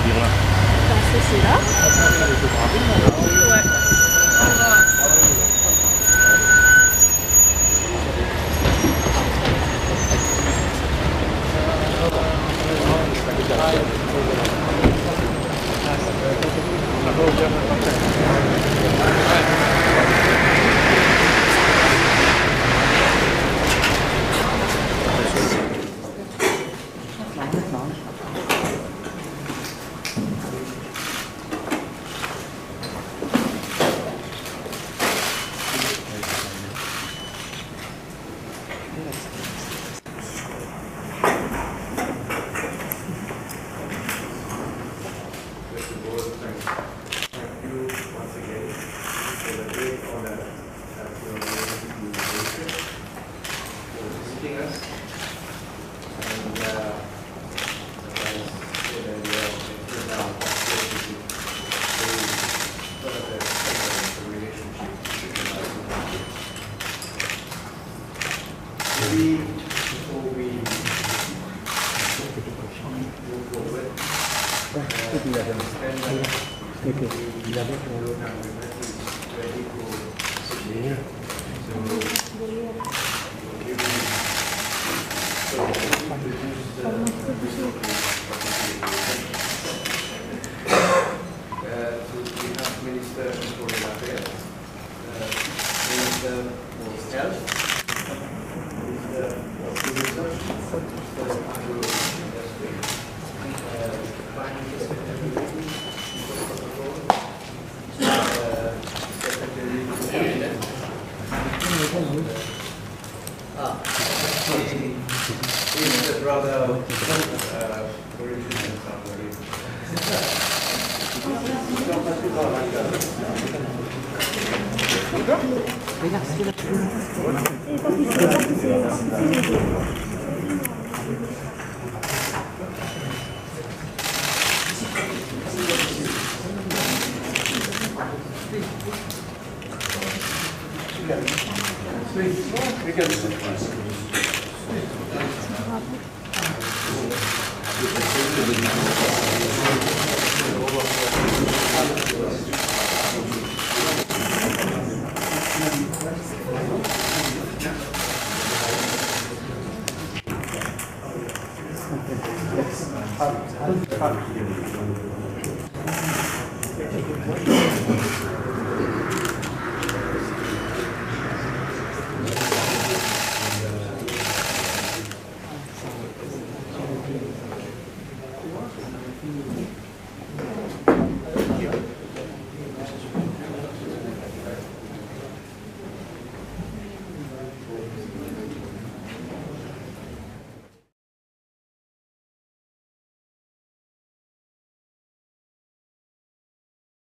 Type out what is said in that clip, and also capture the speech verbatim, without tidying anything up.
Passer cela. Ouais. First of all, thank, thank you once again for the great honor of your invitation, for visiting us. And, uh, as I said earlier, it was our first visit to further strengthen the relationship between us and India. Maybe before we move forward, uh, spend, uh, the, the time with us is ready for Sydney. So, we'll give you, so, introduce, uh, uh, so we have Minister Victoria Lapierre. Uh, Minister for Health, Minister for Tourism, Minister for Agro-Industry, uh, Prime Minister Deputy, Minister for Protocol, uh, Secretary to Cabinet, uh, ah, he is the brother of, uh,